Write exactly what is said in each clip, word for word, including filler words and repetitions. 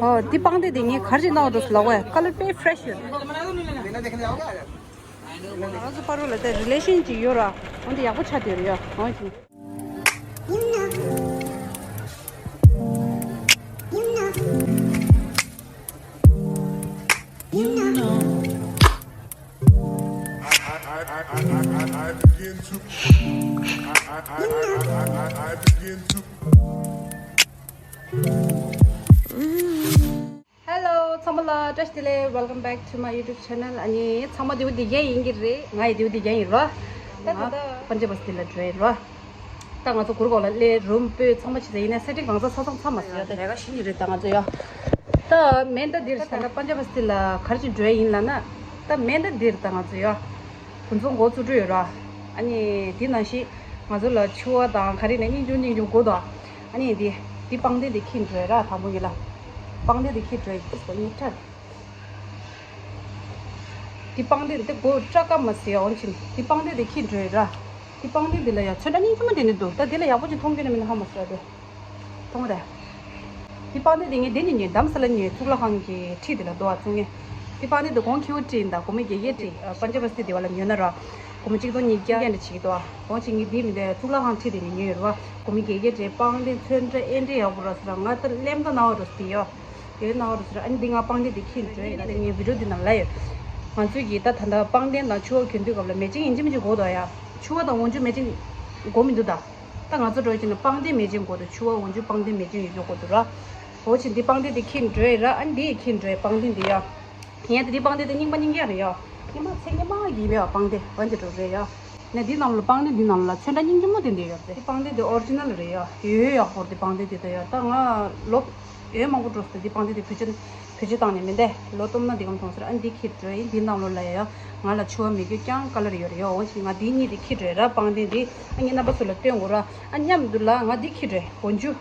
ཨོ། འདི་པང་གདན་དེ་ངས་ག་རེ་བྱས་གནང་བ་འདུག་ལབ་པས། ཁ་ལར་དཔེ་ཕེ་རེ་ཤི་ཡོད། ང་ཚོ་བར་དུ་ལ་དེ་རི་ལེ་ཤན་ཅིག་ཡོད་ར། འོན་ཏེ་ཡག་པོ་ཆགས་བསྡད་ཡོད་ར་ཡ། འོན་ཏེ། Hello ཚང་མ་ལ་བཀྲ་ཤིས་བདེ་ལེགས། Welcome back to my YouTube channel. ཨ་ནི་ཚང་མ་བདེ་པོ་བདེ་རྐྱང་ཡིན་གྱི་རེད། ང་ཡི་བདེ་པོ་བདེ་རྐྱང་ཡིན་རོ། ད་ད་ད་པན་ཇ་བ་སི་ཏི་ལ་འགྲོ་ཡི་རོ། ད་ང་ཚོ་གུར་གོག་ལ་སླེབས། རུམ་སྤོས་ཚང་མ་བྱས་ཚར། ཡིན་ནའི་སེ་ཊིང་གང་ཚང་ཚང་ཚང་མ་ཟེར་ཡ། ད་ལས་ཀ་བྱེད་ཀྱི་རེད། ད་ང་ཚོ་ཡ། ད་མེ་མདའ་འདིར་ད་ད་པན་ཇ་བ་སི་ཏི་ལ་ག་རེ་བྱས་འགྲོ་ཡི་ཡིན་ལབ་ན། ད་མེ་མདའ་འདིར་ད་ང་ཚོ་ཡ། དེ་ཚོ་འགོ་བཙུགས་འགྲོ་ཡོད་ར། ཨ་ནི་དེ་ནང་བཞིན་ང་ཚོ་ལ་ཕྱུ་པ་དང་ག་རེ་ནས་སྙིང་རྗེ་སྙིང་རྗེ་དགོས་འདུག་ཨ་ནི་དེ་དེ་པང་གདན་དེ་འཁྱེར་འགྲོ་ཡ་ར། དང་པོ་ཉིད་ལ་པང་གདན་དེ་འཁྱེར་འགྲོ་ཡ་དེ་སོ་ཉིད་ཁྲལ། དེ་པང་གདན་དེ་སྒོ་སྐྲ་དཀར་མ་ཟེར་ཡ། འོན་ཅིང་དེ་པང་གདན་དེ་འཁྱེར་འགྲོ་ཡ་ར། དེ་པང་གདན་དེ་ལ་ཡ་ཚོན་ཁྲ་སྙིང་རྗེ་མོ་དེ་ནས་འདུག་ད་དེ་ལ་ཡག་པོ་ཅིག་མཐོང་རྒྱུ་ནི་མིན་ན་ཧ་མ་སོ་ཡ་དེ། མཐོང་རེད། དེ་པང་གདན་དེ་ངས་དེ་ནས་ཉོས། རྡ་རམ་ས་ལ་ཉོས། གཙུག་ལག་ཁང་གི་འཁྲིས་དེ་ལ་འདུག་བ་བཙུགས་ངས། དེ་པང་གདན་དེ་གོང་ཁེ་པོ་སྤྲད་ཡིན། ད་སྒོར་མོ་བརྒྱད་བརྒྱད་སྤྲད། ཨ། པན་ཇ་བ་སི་ཏི་དེ་བ་ལ་ཉོས་ན་ར། སྒོར་མོ་གཅིག་སྟོང་ཉིས་བརྒྱ་འདྲ་བྱེད་ཀྱི་འདུག་བ། འོན་ཅིང་ངས་དེ་མི་འདྲ་གཙུག་ལག་ཁང་འཁྲིས་དེ་ནས་ཉོས་ཡོད་ར་བ། སྒོར་མོ་བརྒྱད་བརྒྱད་སྤྲད། པང་གདན་ཚོན་ཁྲ་ཨེ་འདྲ་ཡག་པོ་ར་ཟེར་ར། ང་ལྟར་གླེམ་ད་ན་བ་ར་ཟེར་ཡོད། དེ་ན་བ་ར་ཟེར་ར། ཨ་ནི་འདི་ང་པང་གདན་དེ་འཁྱེར་འགྲོ་ཡིན། ངས་བི་ཌིའོ་འདི་ནང་ལ་ཡོད། ང་ཚོས་ཀྱིས་ད་ད་ལྟ་པང་གདན་དང་ཕྱུ་པ་གྱོན་དུས་སྐབས་ལ་མེ་ཅིང་ཡིན་གཅིག་མིན་གཅིག་དགོས་འདུག་ཡ། ཕྱུ་པ་དང་འོག་འཇུག་མེ་ཅིང་དགོས་མི་འདུག་ད། ད་ང་ཚོ་འགྲོ་ཡ་ཅིག་ན་པང་གདན་མེ་ཅིང་དགོས་འདུག་ཕྱུ་པ་འོག་འཇུག་པང་གདན་མེ་ཅིང་ཡོད་ཆོག་དགོས་འདུག་ར། འོ་ཅིག་འདི་པང་གདན་དེ་འཁྱེར་འགྲོ་ཡ་ར། ཨ་ནི་འདི་ཡི་འཁྱེར་འགྲོ་ཡ་པང་གདན་འདི་ཡ། ཡིན་ཡ་ད་འདི་པང་གདན་དེ་རྙིང་པ་རྙིང་རྐྱང་རེད་ཡ། རྙིང་པ་ཚད་རྙིང་པ་ཡིན་པའི་པང་གདན་འོ་འདི་འདྲ་རེད་ཡ། ནས་འདི་ནང་ལ་པང་གདན་འདི་ནང་ལ་ཚོན་ཁྲ་སྙིང་རྗེ་མོ་དེ་འདྲ་ཡོད་རེད། འདི་པང་གདན་དེ་ཨོ་རི་ཇི་ནལ་རེད་ཡ། ཡོད་ཡག་པོ་རེད། འདི་པང་གདན་དེ་ད་ཡ། ད་ང་ལོ་ཡོད་མང་པོ་འགྲོ་སོང་། འདི་པང་གདན་དེ་བེད་སྤྱོད་བེད་སྤྱོད་བཏང་ནས་མི་འདས་ལོ་སྟོང་ན་འདི་གམ་མཐོང་ཟེར། ཨ་འདི་འཁྱེར་འགྲོ་ཡིན། འདི་ནང་ལོ་ལ་ཡ་ཡ། ང་ལ་ཕྱུ་པ་མེད་རྒྱུ་རྐྱང་ཀ་ལར་ཡོད་རེད་ཡ། འོ་ཞིག་ང་འདི་གཉིས་དེ་འཁྱེར་འགྲོ་ཡ་ར། པང་གདན་འདི་ཨ་ངས་རྣམ་པ་ཚོ་ལ་སྟོན་དགོས་ར། ཨ་མཉམ་དུ་ལ་ང་འདི་འཁྱེར་འགྲོ་ཡ། འོག་འཇུག་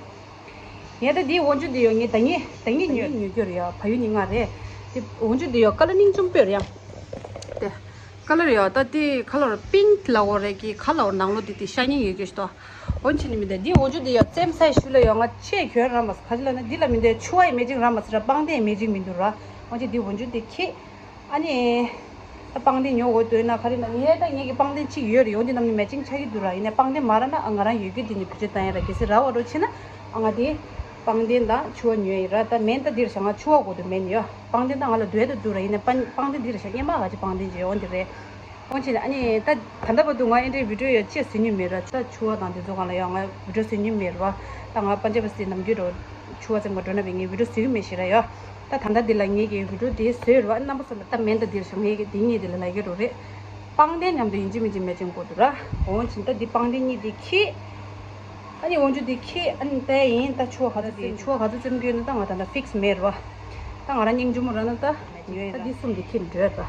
ངས་ད་འདིའི་འོག་འཇུག་འདི་ཡོད། ངས་ད་ངས་ད་ངས་ཉོས་ཉོས་རྒྱུ་རེད་ཡ། བལ་ཡུལ་ནས་མངགས་རེད། དེ་འོག་འཇུག་འདི་ཡོད། ཀ་ལར་སྙིང་རྗེ་མོ་དཔེ་རེད་ཡ། དེ་ཀ་ལར་ཡོད། ད་དེ་ཁ་ལོར་པིང་ལ་འོ་རེད་ཀྱི། ཁ་ལོར་ནང་ལོ་དེ་དེ་ཤ་ཉེ་ཡོད་རྒྱུ་ཞིག་ཏོ། འོན་ཆེ་ནི་མི་འདུག་འདིའི་འོག་འཇུག་འདི་ཡོད། བཙེམ་སའི་ཤུལ་ལ་ཡོད། ང་ཆེས་གྱོན་ར་མ་སོང་། ག་ཅི་ལབ་ན་འདི་ལ་མི་འདུག་ཕྱུ་པའི་མེ་ཅིང་ར་མ་སོང་ར། པང་གདན་མེ་ཅིང་མི་འདུག་ར། འོན་ཆེ་འདི་འོག་འཇུག་འདི་ཁྱེད། ཨ་ནི། ད་པང་གདན་ཉོ་དགོས་འདོད་ན་ག་རེ་ན། ངས་ད་ངེད་ཀྱི་པང་གདན་གཅིག་ཡོད་རེད། འོན་ཏེ་ནམ་ནི་མེ་ཅིང་ཆགས་ཀྱི་འདུག་ར། ཡིན་ནའི་པང་གདན་མ་རག་ན་ཨ་ང་རང་ཡོད་རྒྱུ་དེ་ནི་བེད་སྤྱོད་བཏང་ཡ་ར། གལ་སྲིད་རག་པ་འགྲོ་ཕྱིན་ན་ཨ་ང་དེ་པང་གདན་དང་ཕྱུ་པ་ཉོ་ཡི་ར། ད་མེ་མདའ་འདིར་བཞག་ང་ཕྱུ་པ་དགོས་འདུག་མེ་ནི་ཡོད། པང་གདན་ད་ང་ལ་འདོད་དུ་འདུག་ར། ཡིན་ནའི་པང་པང་གདན་འདིར་བཞག་སྔོན་མ་ག་ཅི་པང་གདན་ཅིག་འོན་ཏེ་རེད། འོན་ཅེ་ཨ་ནི་ད་ད་ལྟ་བར་དུ་ང་ཨེ་འདྲའི་བི་ཌིའོ་ཡ་ཅེས་བཟོ་མྱོང་མེད་ར། ད་ཕྱུ་པ་དང་དེ་ཚོ་སྒང་ལ་ཡང་ང་བི་ཌིའོ་བཟོ་མྱོང་མེད་ར། ད་ང་པན་ཇབ་སི་ནམ་རྒྱུན་རོ་ཕྱུ་པ་བཙེམ་ག་འགྲོ་ན་བས་ངས་བི་ཌིའོ་བཟོ་གི་མེད་ཤི་ར་ཡ། ད་ད་ལྟ་འདི་ལ་ངེད་ཀྱི་བི་ཌིའོ་དེ་བཟོས་ར། རྣམ་པ་ཚོ་ལ་ད་མེ་མདའ་འདིར་བཞག་ངེད་ཀྱི་དེ་གཉིས་དེ་ལ་ལ་གི་རོ་རེད། པང་གདན་མཉམ་དུ་ཡིན་གཅིག་མིན་གཅིག་མེ་ཅིང་དགོས་འདུག་ར། འོན་ཅིང་ད་འདི་པང་གདན་གཉིས་དེ་ཁྱེད། ཨ་ནི་འོག་འཇུག་དེ་ཁྱེད། ཨ་ནི་ད་ཡིན་ད་ཕྱུ་པ་ག་ཚོད་བཙེམ། ཕྱུ་པ་ག་ཚོད་བཙེམ་རྒྱུ་ཡོད་ན་ད་ང་ད་ལྟ་ཕིག་སི་མེད་ར། ད་ང་རང་སྙིང་རྗེ་མོ་ར་ན་ད་ད་འདི་གསུམ་དེ་ཁྱེད་འགྲོ་ད།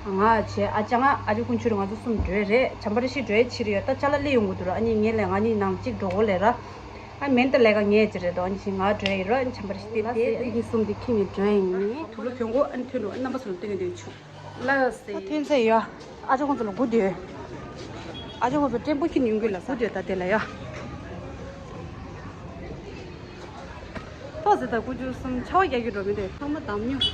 ང་བྱས་ཨ་ཅག་ང་ཨ་ཅག་ཀུན་ཆུ་རེད། ང་ཚོ་གསུམ་འགྲོ་རེད། བྱམས་པ་རེ་ཞིག་འགྲོ་ཕྱིར་ཡོད། ད་ཅ་ལག་སླེབས་ཡོང་གི་འདུག་ར། ཨ་ནི་ངས་ལས་ང་གཉིས་ནང་གཅིག་འགྲོ་གོ་ལས་ར། ཨ་མེ་མདའ་ལས་ཀ་ངས་ཅི་རེད་དོ། ཨ་ནི་ང་འགྲོ་ཡི་ར། བྱམས་པ་རེ་ཞིག་དེ་དེ་འདི་གསུམ་དེ་ཁྱེད་ངས་འགྲོ་ཡིན། དུག་ལོག་གྱོན་གོ། ཨ་ནི་ཐོན་འགྲོ། ཨ་རྣམ་པ་ཚོ་ལ་སྟོན་གྱི་འདུག་ཆུ། ལགས་སེ། ཐོན་ཚེ་ཡ། ཨ་ཅག་ཁོང་ཚོ་ལ་སྒུག་སྡོད། ཨ་ཅག་ཁོང་ཚོ་ཀྲེན་པོ་ཁྱི་ནི་ཡོང་གི་ལ་སྒུག་སྡོད་ད་དེ་ལ་ཡ། ཏོག་ཙེ་ད་སྒུག་རྒྱུ་གསུམ་ཆར་པ་རྒྱག་རྒྱུ་འགྲོ་མི་འདུག་ཚང་མ་འདམ་ཉུང་།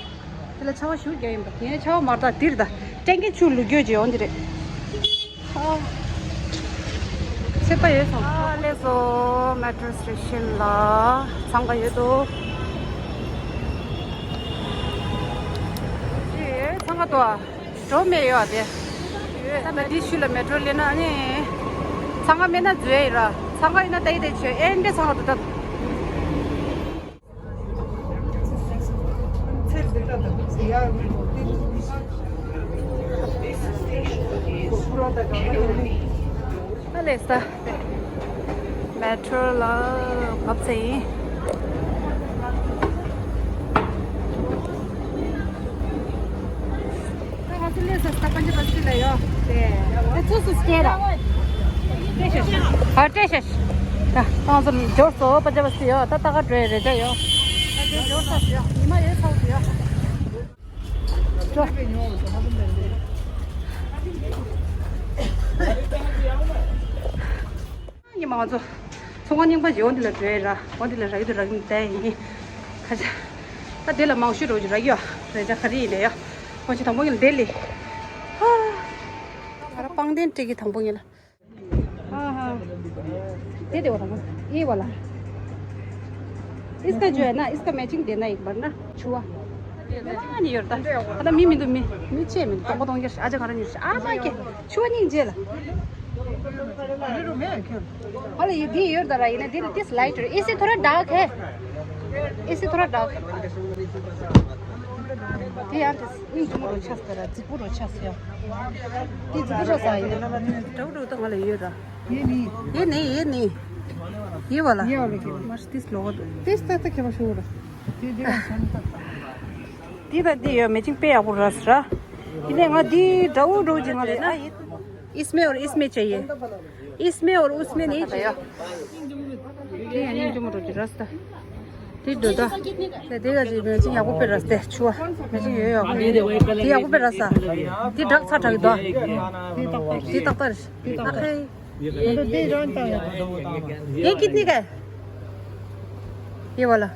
དེ་ལ་ཆར་པ་ཞུ་རྒྱག་ཡིན་པ། དེ་ཆར་པ་མར་ད་དིར་ད་ཀྲེན་ཀེ་ཆུ་ལུ་རྒྱུ་ཅེ་འོང་དེ་རེད། ཨ། ཚེག་པ་ཡོད་སོང་། ཨ་ལས་སོ་མེ་ཊོ་སི་ཊེ་ཤན་ལ་འཚང་ཁ་ཡོད་དོ། ཨེ་འཚང་ཁ་དོ། འགྲོ་མེད་ཡོད་དེ། ད་ལྟ་འདི་ཤུལ་ལ་མེ་ཊོ་སླེབས་ན་ནི། འཚང་ཁ་མེད་ན་འཛུལ་ཡ་ཡིན་ར། འཚང་ཁ་ཡིན་ན་ད་ཡི་དེ་བྱོས་ཨེ་འདྲ་འཚང་ཁ་དོ་ད། ཨ་ལས་ས། མེ་ཊོ་ལ་བབས་ཚེ་ཡིན། ད་ང་ཚོ་སླེབས་ས་ད་པན་ཇ་བ་སི་ལ་ཡོད། དེ་ཚོ་སུ་སྐྱེལ་ར། ཨ་སྤྲད་ཤ་ཤ། ད་ང་ཚོ་འབྱོར་སོ་པན་ཇ་བ་སི་ཡོད། ད་ད་ག་འགྲོ་ཡ་རེ་ཆ་ཡོད། ད་དེ་འབྱོར་ས་ཡོད། ཉི་མ་ཡོད་ཚ་བོ་ཡོད། ཉི་མ་ང་ཚོ་ཚོང་ཁང་རྙིང་པ་ཞིག་འོ་འདི་ལ་འགྲོ་ཡ་ར། འོ་འདི་ལ་རག་གི་འདུག་རག་གི་མི་ལྟ་ཡ་ཡིན། ཁ་ཤ། ད་དེ་ལ་མང་ཤོས་རོགས་ཀྱི་རག་ཡོད་རེ་ཅག་ག་རེ་ཡིན་ལེ་ཡ། ཁོང་ཆེ་དང་པོ་ཡིན་ལེ་ལེ། ཧ། ང་ར་པང་གདན་སྤྲད་ཀྱི་དང་པོ་ཡིན་ལ། हाँ, हाँ। दे दे वो रंग, ये वाला। इसका जो है ना, इसका मैचिंग देना एक बार ना, छुआ। हाँ, नहीं होता। पता मी मी तो मी, मी छे मी, तुमको तो आज घर नहीं, आज आके छुआ नहीं जेल। अरे ये भी योर दरा, ये ना दिल दिस लाइटर, इससे थोड़ा डार्क है, इससे थोड़ा डार्क। ये यार, ये जो मोरो छस करा, जी पूरो छस या। ये जी पूरो सा ये। तो तो तो वाला ये रहा। ये नहीं, ये नहीं, ये नहीं। ये वाला। ये वाला क्यों? बस तीस लोग तो। तीस तक तक क्या मशहूर है? ये देखो, सुन तक। ये तो दियो, मैचिंग पे आपको रस रहा। ये ང་འདི་འདྲ་བོ་འདྲ་བོ་ཅིག་ང་ལ་ཡོད། इसमें और इसमें चाहिए। इसमें और उसमें नहीं चाहिए। དེ་ཡང་སྙིང་རྗེ་མོ་འགྲོ་གི་རེད་ད། དེ་འགྲོ་ད། དེ་དེ་ག་ཅིག་མེད་ཅིག་ཡག་པོ་སྤེལ་ར་སྟེ་ཆུ་བ་མེད་ཅིག་ཡོད་ཡག་པོ་ཡོད། དེ་ཡག་པོ་སྤེལ་ར་ས། དེ་བྲག་ཚ་དྲག་གི་འདུག་དེ་ཏག་ཏག་རེད། ཨ་ཁེ། ये कितने का है? ये वाला।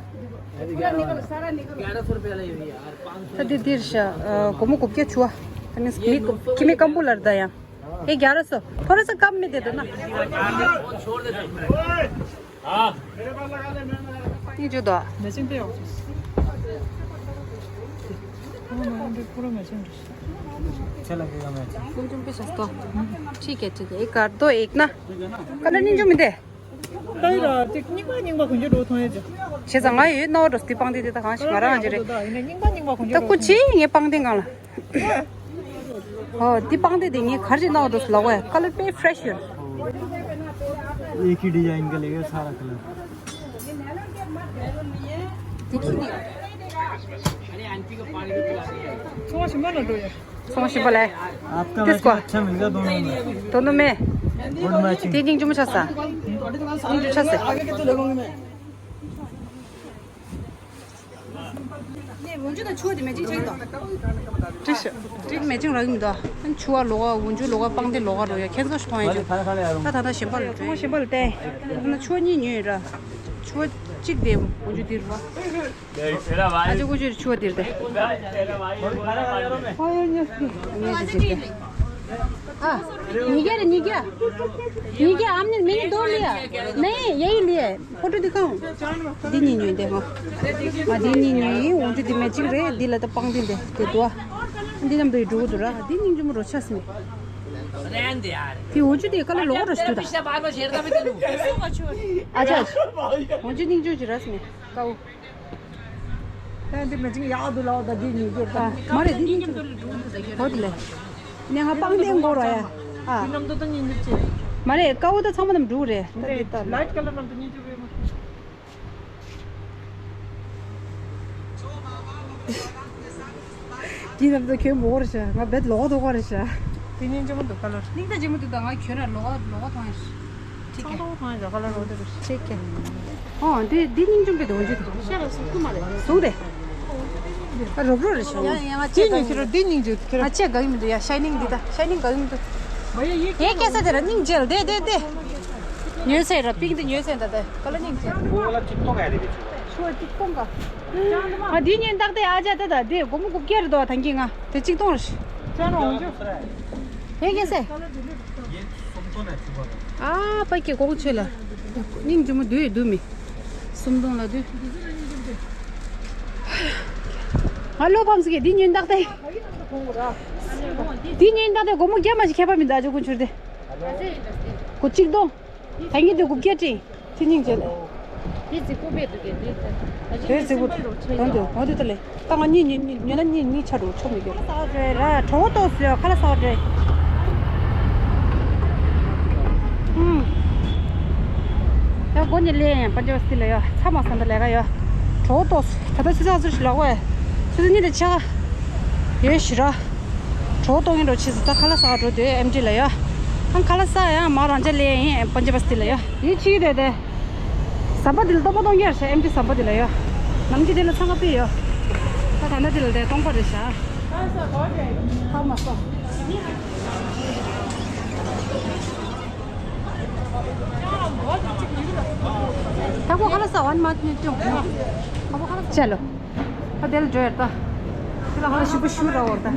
ད་དེ་དེར་ཤ་སྒོར་མོ་དགུ་བརྒྱ་བཅུ་བ། ད་མིན་ཁྱི་མི་ཁྱི་མི་སྐམ་པོ་ལར་ད་ཡང་། ये ग्यारह सौ। थोड़ा सा कम में दे दो ना। ये जो दो। मैचिंग पे हो। पूरा मैचिंग। अच्छा लगेगा मैचिंग। तुम तुम पे सस्ता। ठीक है, ठीक है, एक कर दो, एक ना। कलर नहीं जो मिलते। ད་ར་ཅིག་རྙིང་པ་རྙིང་པ་གུན་ཅི་འགྲོ་ཐོང་ཡོད་ཅིག་བྱས་ཙང་ང་ཡོད་ནོ་རོ་སྟི་པང་དེ་དེ་ད་གང་ཞིག་ང་རང་ཅི་རེད། རྙིང་པ་རྙིང་པ་གུན་ཅི་ད་སྐུ་ཅི་ངའི་པང་དེ་གང་ལ། ཨོ་འདི་པང་དེ་དེ་ངས་ག་རེ་ནོ་རོ་ལ་བས་ཀ་ལར་དཔེ་ཕྲེ་ཤི་ཡོད། एक ही डिजाइन का लेगा सारा कलर। དེ་ཁྱི་ནི། ཚོང་ཞིམ་པ་ལ་འགྲོ་ཡ། ཚོང་ཞིམ་པ་ལ། आपका मैचिंग अच्छा मिलेगा दोनों में। दोनों में། गुड मैचिंग। དེ་སྙིང་རྗེ་མོ་ཆགས་ས། སྙིང་རྗེ་ཆགས་ས། ནས་འོན་ཆུ་དང་ཆུ་བ་དེ་མེ་ཅིང་ཆེ་དོ། ཏྲི་ཤ། ཏྲི་མེ་ཅིང་རག་གི་མི་འདུག་ཨ་ཆུ་བ་ལོག་ག་འོན་ཆུ་ལོག་ག་པང་དེ་ལོག་ག་རོ་ཡ་ཁྱེད་ཚོ་ཞིག་མཐོང་ཡ་ཆུ། ད་ད་ད་ཞིམ་པ་ལ་ཞིམ་པ་ལ་བལྟས། ད་ན་ཆུ་བ་གཉིས་ཉོས་ཡོད་ར། ཆུ་བ་གཅིག་དེ་འོན་ཆུ་དེ་རུ་བ། ཨ་ཅོ་ཀོ་ཅོ་ཆུ་བ་དེར་དེ། ཨ་ཡོ་ཉོ་སི། ཉོ་སི་ཅིག་དེ། हाँ, नीगे रे, नीगे। नीगे, आमने मैंने दो लिया। नहीं, यही लिए। फोटो दिखाऊं? འདི་གཉིས་ཉོས་འདི་ཧོ། ཨ་འདི་གཉིས་ཉོས་ཡིན། འོན་ཏེ་འདི་མེ་ཅིག་རེད། འདི་ལ་ད་པང་འདི་འདི་དེ་དུ་ཨ། འདི་ནམ་དུ་ཡི་འགྲོ་གི་འདུག་ར། འདི་སྙིང་རྗེ་མོ་རོ་ཆ་སི་མེ། འདི་འོན་ཏེ་འདི་ཀ་ལ་ལོག་ར་ཞུ་ད། ཨ་ཅག་འོན་ཏེ་སྙིང་རྗེ་ཅི་ར་སི་མེ། ཀའོ། ད་འདི་མེ་ཅིང་ཡག་འདུག་ལའོ། ད་འདི་ཉིན་རྒྱུ་ད། མ་རེད་འདི་ཉིན་རྒྱུ། ཧོ་དེ་ལས། ནས་ང་པང་གདན་འགོར་བ་ཡ། ཨ། འདི་ནམ་དུ་ད་ཉིན་རྒྱུ་ཅེ། མ་རེད་ཀའོ་ད་ཚང་མ་ནམ་འགྲུག་རེད། ད་འདི་ད། ལའིཊ་ཀ་ལར་ནམ་དུ་ཉིན་རྒྱུ་བས་མ། འདི་ནམ་དུ་ཁྱོད་མོ་རེད་ཤག་ང་བེད་ལོག་དོག་རེད་ཤག་དེ་ཉིན་རྒྱུ་མ་འདུག་ཀ་ལར། སྙིང་རྗེ་མོ་འདུག་ད་ང་ཁྱོད་ར་ལོག་ལོག་མཐོང་ཡ། ཤག་ཁ་ལོ་ཁང་ཡ་ཁ་ལོ་རོ་དེ་རེད། ཤེས་ཀྱི། ཨོ་འདི་འདི་སྙིང་རྗེ་མོ་དེ་འོན་ཅི། ཤ་ལ་སུ་ཁུ་མ་རེད། སུ་རེད། ཨ་རོབ་རོ་རེད་ཤག་ཡ་ཡ་ང་ཅེ་ག་ཡིན་འདི་སྙིང་རྗེ་ཁྱེད་ར། ང་ཅེ་ག་ཡིན་འདི་ཡ་ཤའི་ནིང་འདི་ད་ཤའི་ནིང་ག་ཡིན་འདི། ཡ་ཡ་ཡེ་ཡེ་ཀེ་ས་དེ་ར་སྙིང་རྗེ་ལ་དེ་དེ་དེ། ཉོས་སེ་ར་པིང་འདི་ཉོས་སེ་ད་དེ་ཀ་ལ་སྙིང་རྗེ། ཤོ་གཅིག་སྟོང་ག་རེད་པས། ཤོ་གཅིག་སྟོང་ག་ཨ་འདི་ཉོས་ད་དེ་ཨ་ཅག་དེ་ད་དེ་སྒོར་མོ་དགུ་བརྒྱ་རེད་དོ། ད་གིན་ང་དེ་གཅིག་སྟོང་རེད། ཅང་རང་འཇུ། ཧེ་གེ་སེ། ཨ་པ་ཀྱེ་གོང་ཆེ་ལ། སྙིང་རྗེ་མོ་དུས་དུ་མི། སུམ་སྟོང་ལ་དུས། ང་བློ་ཕམ་སི་ཀེ་འདི་ཉོས་ད་དེ། འདི་ཉོས་ད་དེ་སྒོར་མོ་བརྒྱ་མ་ཞིག་ཁྱད་པར་མི་འདུག་ཨ་ཅོ་ཀུན་ཆུར་དེ། སྒོར་གཅིག་སྟོང་། ད་ངས་འདི་དགུ་བརྒྱ་སྤྲད། ཁྱེད་སྙིང་རྗེ་ལ། དེ་རྫིག་པོ་དཔེ་འདུག་གས་དེ། དེ་རྫིག་པོ་འདུག་འདུག་འོ་དེ་ལྟ་ལེ། ད་ང་གཉིས་གཉིས་གཉིས་ཉོས་ན་གཉིས་གཉིས་ཆ་འགྲོ་ཆོག་མི་འགྱུར། ཁ་ལག་ཟ་རེད་ར་གྲོགས་ཏོག་ཟོས་ཁ་ལག་ཟ་རེད། ཨུམ། ད་སྒོ་ནས་ལས་ཡང་པན་ཇབ་སི་ལ་ཡོད་ཚ་མ་སང་ད་ལས་ཀ་ཡོད། གྲོགས་ཏོག་ད་ལྟ་ཆུ་ཚོད་ཚོད་ཞིག་ལོག་བས། ཆུ་ཚོད་གཉིས་དང་ཕྱེད་ཀ་ཡོད་ཞུ་ར། གྲོགས་གཏོང་གིན་འགྲོ་ཆེ་ཟེར་ད་ཁ་ལག་ཟ་འགྲོ་དུས་ཨེམ་ཊི་ལ་ཡ། ཨང་ཁ་ལག་ཟ་ཡང་མ་རང་ཅག་ལས་ཡིན་པན་ཇ་བ་སྟི་ལ་ཡ། ཡིན་ཆི་རེད་དེ། ཟམ་པ་འདི་ལ་སྟོང་པ་གཏོང་རྒྱུ་རེད་ཤག་ཨེམ་ཊི་ཟམ་པ་འདི་ལ་ཡ། ནམ་གྱི་དེ་ལ་འཚང་ཁ་པི་ཡ། ད་ད་ན་འདི་ལ་དེ་སྟོང་པ་རེད་ཤག་ཧ་མ་སོ། ད་ཁོ་ཁ་ལག་ཟ་བ་ནི་མ་ནི་ཅུང་། ད་ཁོ་ཁ་ལག་ཟ། ཅ་ལོ། ད་དེ་ལ་འགྲོ་ཡ་ད། དེ་ལ་ཧ་ལ་ཞིམ་པོ་ཞུ་ར་བོར་ད།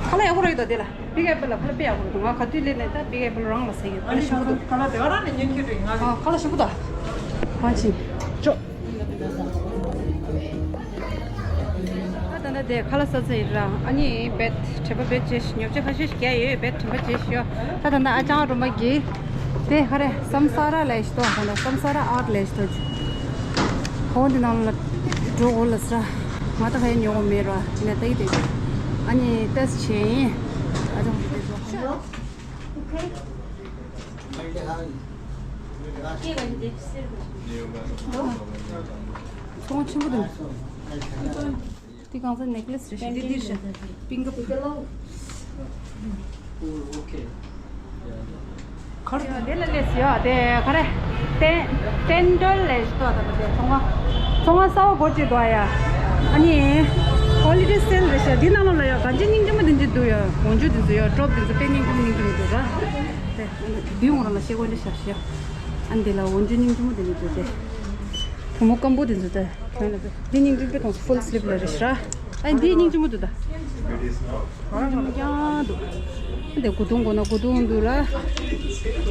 ཁ་ལག་ཡག་པོ་ར་ཡོད་ད་དེ་ལ། Big Apple ལ་ཁ་ལག་དཔེ་ཡག་པོ་ར་འདུག་ང་ག་དུས་སླེབས་ནས་ད་Big Apple རང་ལ་ཟེར་གི་ཁ་ལག་ཞིམ་པོ་འདུག་ཁ་ལག་དེ་ག་རང་ནས་ཉན་གྱི་རེད་ང་། ཨ་ཁ་ལག་ཞིམ་པོ་ད། ཧང་ཆིན། ཅོ། ད་ད་ད་དེ་ཁ་ལག་ཟ་ཚར་ཡིན་ར། ཨ་ནི་བེད་དྲན་པ་བེད་ཅེས་ཉོ་ཆ་ཁ་ཤས་ཤིག་རྒྱག་ཡོད། བེད་དྲན་པ་བྱེད་ཤོག་ད་ད་ད་ཨ་ཅང་རུ་མ་གི་དེ་ཧ་རེ་སམ་ས་ར་ལས་ཤི་ཏོ། ཧ་ད་སམ་ས་ར་ཨར་ལས་ཤི་ཏོ། ཧོ་འདི་ནང་ལ་འགྲོ་འོ་ལ་ས། ང་ད་ཧ་ཡ་ཉོ་གོ་མེད་ར་ཅི་ན་ད་ཡི་དེ། ཨ་ནི་ཏེས་ཆེ་ཡིན། ཨ་ཅང་རུ་དེ་ཚོ། ཚོང་ཆེན་པོ་འདུག་དེ་གང་ཟག་ནེག་ལེས་རེད་ཤག་དེ་འདི་འདི་རེད་ཤག་པིང་ཀི། གར་དེ་ལ་ལས་ཡོད་དེ་ག་རེ། ཏན་ཏན་ཏོལ་ལས་ཤི་ཏོ་ད་དེ་ཚོང་ཁང་། ཚོང་ཁང་གསར་པ་སྒོ་ཕྱེ་འདུག་ཨ་ཡ། ཨ་ནི་ཧོ་ལི་ཌེ་སེལ་རེད་ཤག་འདི་ནང་ལོགས་ལ་ཡ་གང་ཅི་སྙིང་རྗེ་མོ་འདི་འདི་འདུག་ཡ། འོན་ཇུ་འདི་ཚོ་ཡ་ཌོབ་འདི་ཚོ་དཔེ་སྙིང་རྗེ་མོ་སྙིང་རྗེ་མོ་འདུག་ར། དེ་འདི་ངོ་རང་ལ་ཤེས་དགོས་འདི་ཤག་ཤག་ཨ་འདི་ལ་འོན་ཇུ་སྙིང་རྗེ་མོ་འདི་འདི་འདུག་དེ། བུ་མོ་སྐམ་པོ་འདི་ཚོ་དེ། དོན་ལ་དཔེ། འདི་སྙིང་རྗེ་དཔེ་གཏོང་སོང་། ཕུལ་སི་ལིབ་ལ་རེད་ཤག་ཨ་འདི་སྙིང་རྗེ་མོ་འདུག་ད། ཡང་འདུག་འདི་གོས་ཐུང་དགོས་ན་གོས་ཐུང་འདུག་ར།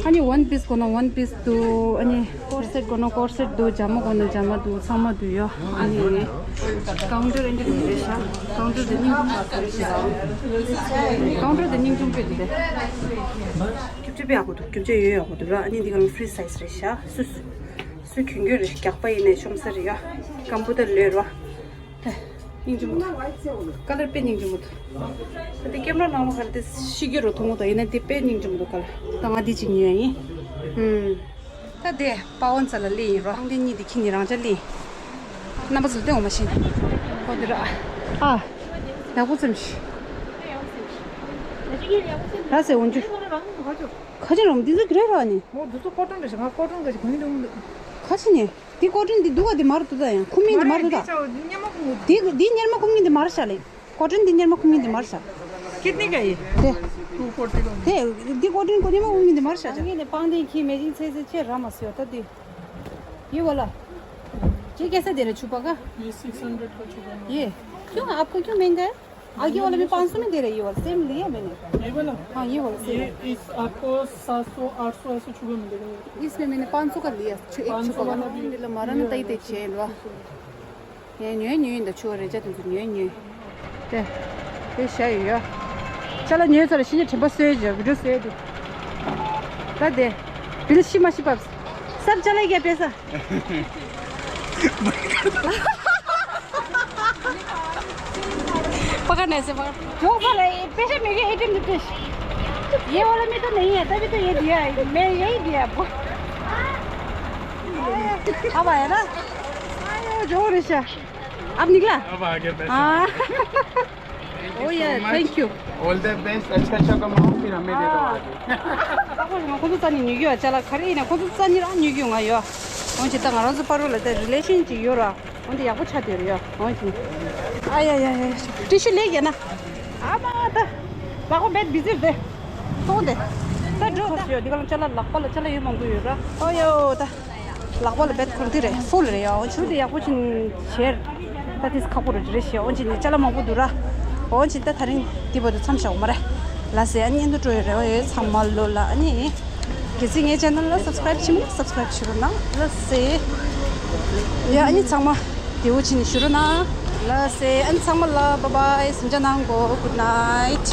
ཨ་ནི་ཝན་པིས་དགོས་ན་ཝན་པིས་འདུག་ཨ་ནི་ཀོར་སེཊ་དགོས་ན་ཀོར་སེཊ་འདུག་ཇ་མ་དགོས་ན་ཇ་མ་འདུག་ཚང་མ་འདུག་ཡ། ཨ་ནི་ཀའུན་ཊར་ཨེ་འདྲ་འདུག་རེད་ཤག་ཀའུན་ཊར་དེ་སྙིང་རྗེ་མོ་རེད་ཤག་ཀའུན་ཊར་དེ་སྙིང་རྗེ་མོ་དཔེ་འདུག་དེ། རྒྱུ་ཆ་དཔེ་ཡག་པོ་འདུག་རྒྱུ་ཆ་ཡོད་ཡག་པོ་འདུག་ར། ཨ་ནི་འདི་ག་ལ་ཕི་རི་སའི་ཛི་རེད་ཤག་སུ་སུ་སུ་གྱོན་གྱོན་རེད་ཤག་རྒྱགས་པ་ཡིན་ནའི་ཤོམ་ས་རེད་ཡ། སྐམ་པོ་ད་ལོས་ར། ད་སྙིང་རྗེ་མོ་འདུག་ཀ་ལར་དཔེ་སྙིང་རྗེ་མོ་འདུག་ད་དེ་ཀེམ་ར་ནང་ལ་ག་རེ་དེ་ཤི་གི་རོ་མཐོང་གོ་ད་ཡིན་ན་དེ་དཔེ་སྙིང་རྗེ་མོ་འདུག་ཀ་ལར། ད་ང་འདི་གཅིག་ཉོས་ཡིན། ཧུམ། ད་དེ་པ་ཝན་ས་ལ་ལི་ཡིན་རོ། ཨང་དེ་གཉིས་དེ་ཁྱི་ནི་རང་ཅག་ལི། རྣམ་པ་ཚོ་ལ་སྟོན་འོ་མ་ཤེས། ཧོ་དེ་ར། ཨ། ཡག་པོ་ཙམ་ཞིག་ར་སེ་འོན་ཅུ། ཁ་ཅིག་རོམ་འདི་ཚོ་གི་རེད་ར་ནི། མོ་འདི་ཚོ་ཀོ་ཊོན་རེད་ཤག་ང་ཀོ་ཊོན་ག་ཞིག་གོན་གྱི་འདུག་ཁ་ཅིག་ནི། འདི་ཀོ་ཊོན་འདི་འདུག་ག་འདི་མར་འདུག་ད་ཡང་ཁུ་མིན་འདི་མར་འདུག་ད། འདི་འདི་གཉེར་མ་ཁུ་མིན་འདི་མར་ཤག་ལེ། ཀོ་ཊོན་འདི་གཉེར་མ་ཁུ་མིན་འདི་མར་ཤག་ཀིད་ནི་ག་ཡི། དེ། དེ་འདི་ཀོ་ཊོན་གཉེར་མ་ཁུ་མིན་འདི་མར་ཤག་ཅག་ངས་ནི་སྤང་ཐང་གི་མེ་ཅིང་ཚེ་ཚེ་ཆེ་ར་མ་སོ་ད་འདི། ཡི་བ་ལ། ཅི་སྐད་ས་དེ་ར་ཆུ་པ་ག ये सिक्स हंड्रेड का छुपा है। ये। क्यों आपको क्यों महंगा है? आगे वाला भी पाँच सौ में दे रहे हैं, ये वाला सेम लिया मैंने। ये वाला? हाँ, ये वाला सेम। ये इस आपको सात सौ आठ सौ ऐसे छुपे मिलेगा। इसमें मैंने पाँच सौ का लिया। छु- एक पाँच सौ छुपा वाला भी। मतलब मारा ना तई ते चेन वा। ये न्यू न्यू इन द छु रे जा तुम न्यू न्यू। ते। ये शायद या। चलो न्यू चलो शीने ठेबा से जो वीडियो से दे। ता दे। बिल शी माशी पाप्स। सब चले गए पैसा। पकड़ने से पकड़। जो बोला, ये पैसे मेरे एटीएम में पैसे। ये वाला में तो नहीं है, तभी तो ये दिया है। मैं यही दिया आपको। अब आया ना? आयो, जो रिशा। अब निकला? अब आ गया पैसा। हाँ। Thank you Oh, yeah, so much. Thank you. All the best. अच्छा अच्छा कमाओ, फिर हमें दे दो आगे। ཁོ་ཚོ་རྩ་ནི་ཉོ་རྒྱུ་ཡོད་ཅ་ལག་ག་རེ་ཡིན་ན་ཁོ་ཚོ་རྩ་ནི་རང་ཉོ་རྒྱུ་ང་ཡོད། འོན་ཀྱང་ད་ང་རང་ཚོ་བར་ལ་ད་རི་ལེ་ཤན་ཅིག་ཡོད་ར། འོན་ཏེ་ཡག་པོ་ཆགས་བསྡད་རེད་ཡ། འོན་ཀྱང་ཨ་ཡ་ཡ་ཡ། ཏི་ཤུ་ལས་ཀྱི་ན། ཨ་མ་ད། ལག་པ་བེད་བི་ཟིར་དེ། ཐོང་དེ། ད་འགྲོ་ད། ཡོད་འདི་ག་ལ་ཅ་ལག་ལག་པ་ལ་ཅ་ལག་ཡོད་མང་པོ་ཡོད་ར། ཨོ་ཡོ་ད། ལག་པ་ལ་བེད་ཁོར་དེ་རེད་ཧྥུལ་རེད་ཡ། འོན་ཆུ་དེ་ཡག་པོ་ཕྱིན་བྱེར། ད་དེས་ཁག་པོ་རེད་རེད་ཤི་ཡ། འོན་ཅི་ནི་ཅ་ལག་མང་པོ་འདུག་ར། འོན་ཅི་ད་ད་རིང་འདི་བར་དུ་མཚམས་བཞག་མ་རེད། ལ་སེ་ཨ་ནི་ཨེ་འདུ་འགྲོ་ཡོད་རེད། འོ་ཡོད་ཚང་མ་ལོ་ལ་ཨ་ནི། གལ་སྲིད་ངའི་ཅེ་ནལ་ལ་སབ་སི་ཀ་རེབ་བྱེད་མི་སབ་སི་ཀ་རེབ་བྱེད་རོགས་གནང་། ལ་སེ། ཡ་ཨ་ནི་ཚང་མ་བདེ་བོ་བྱེད་ནས་བཞུགས་རོགས་གནང་། ལ་སེ་ཨ་ནི་ཚང་མ་ལ་བཱའི་བཱའི་གཟིམ་འཇག་གནང་གོ། Good night.